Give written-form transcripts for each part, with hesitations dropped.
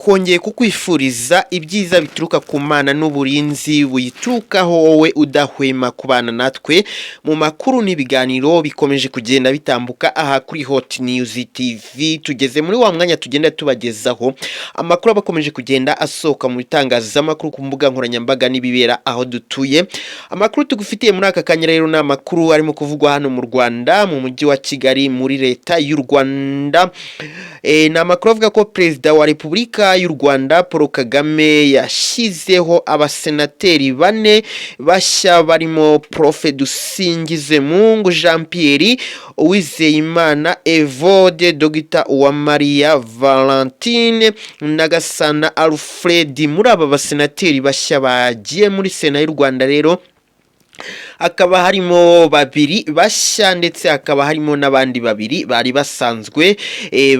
Kongeye kukwifuriza ibyiza bituruka ku Mana n'uburinzi buyiturukaho, wowe udahwema kubana natwe mu makuru n'ibiganiro bikomeje kugenda bitambuka aha kuri Hot News TV. Tugeze muri wa mwanya tugenda tubagezaho amakuru aba akomeje kugenda asohoka mu bitangazamakuru, ku mbuga nkoranyambaga n'ibibera aho dutuye. Amakuru tugufitiye muri aka kanya rero ni amakuru arimo kuvugwa hano mu Rwanda, mu mujyi wa Kigali, muri Leta y'u Rwanda. Ni amakuru avuga ko Perezida wa Repubulika y'u Rwanda Paul Kagame yashyizeho abasenateri bane bashya, barimo Prof Dusingizemungu Jean Pierre, Uwizeyimana Evode, Dr Uwamariya Valentine na Gasana Alfred. Muri aba basenateri bashya bagiye muri Sena y'u Rwanda rero, hakaba harimo babiri bashya, ndetse hakaba harimo n'abandi babiri bari basanzwe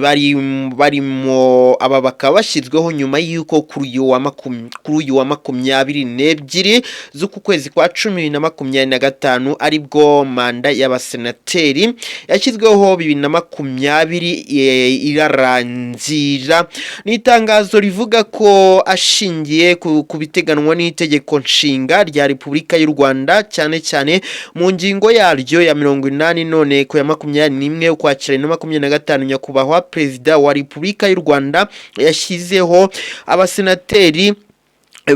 bari barimo. Aba bakaba bashyizweho nyuma y'uko kuri uyu wa 22 z'uku kwezi kwa 10 2025, aribwo manda y'abasenateri yashyizweho 2020 irarangira. Ni itangazo rivuga ko ashingiye ku biteganwa n'Itegeko Nshinga rya Repubulika y'u Rwanda, cyane cyane mu ngingo yaryo ya 80, none ku ya 21 Ukwakira 2025, Nyakubahwa Perezida wa Repubulika y'u Rwanda yashyizeho abasenateri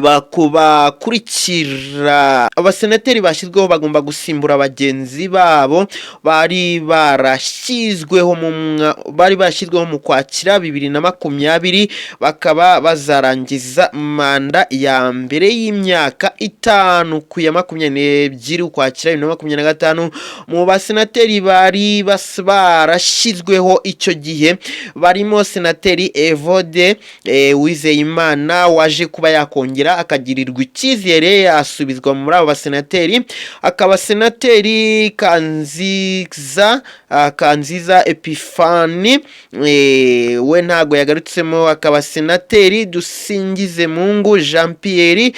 bakurikira. Abasenateri bashyizweho bagomba gusimbura bagenzi babo bari bashyizweho mu Kwakira 2020, bakaba bazarangiza manda ya mbere y'imyaka 5 ku ya 22 Ukwakira 2025. Mu basenateri bari barashyizweho icyo gihe barimo Senateri Evode Uwizeyimana, waje kuba yakongera akagirirwa icyizere asubizwa muri abo basenateri, akaba Senateri Kanziza Epifani, we ntago yagarutsemo, akaba Senateri Dusingizemungu Jean Pierre,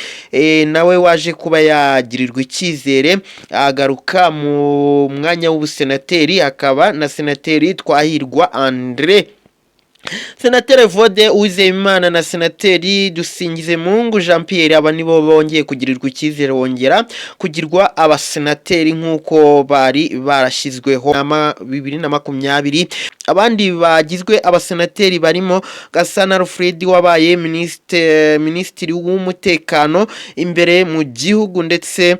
nawe waje kuba yagirirwa icyizere agaruka mu mwanya w'ubusenateri, akaba na Senateri Twahirwa Andre. Senateri Evode Uwizeyimana na Senateri Dusingizemungu Jean Pierre, aba nibo bongeye kugirirwa icyizere, bongera kugirwa abasenateri nk'uko bari barashyizweho 2020. Abandi bagizwe abasenateri barimo Gasana Alfred, wabaye Minisitiri w'Umutekano imbere mu gihugu, ndetse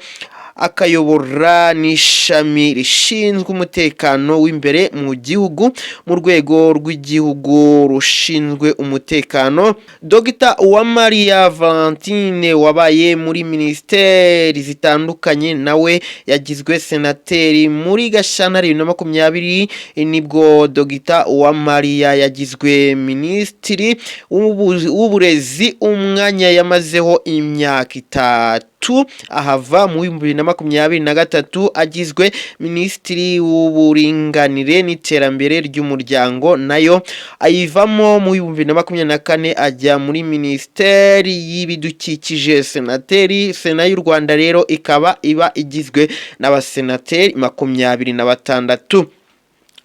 akayobora n'ishami rishinzwe umutekano w'imbere mu gihugu mu Rwego rw'Igihugu rushinzwe Umutekano, Dr Uwamariya Valentine, wabaye muri minisiteri zitandukanye, nawe yagizwe senateri muri Gashyantare 2020. Nibwo Dr Uwamariya yagizwe Minisitiri w'Uburezi, umwanya yamazeho imyaka 3, ahava mu 2023 agizwe Minisitiri w'Uburinganire n'Iterambere ry'Umuryango, nayo ayivamo mu 2024 ajya muri Minisiteri y'Ibidukikije. Senateri, Sena y'u Rwanda rero ikaba iba igizwe n'abasenateri 26.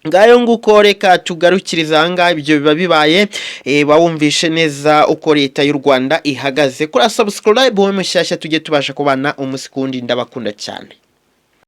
Ngayo nguko, reka tugarukiriza ahangaha. Ibyo biba bibaye bawumvishe neza uko Leta y'u Rwanda ihagaze. Kuri subscribe wowe mushyashya, tujye tubasha kubana umunsi kuwundi. Ndabakunda cyane.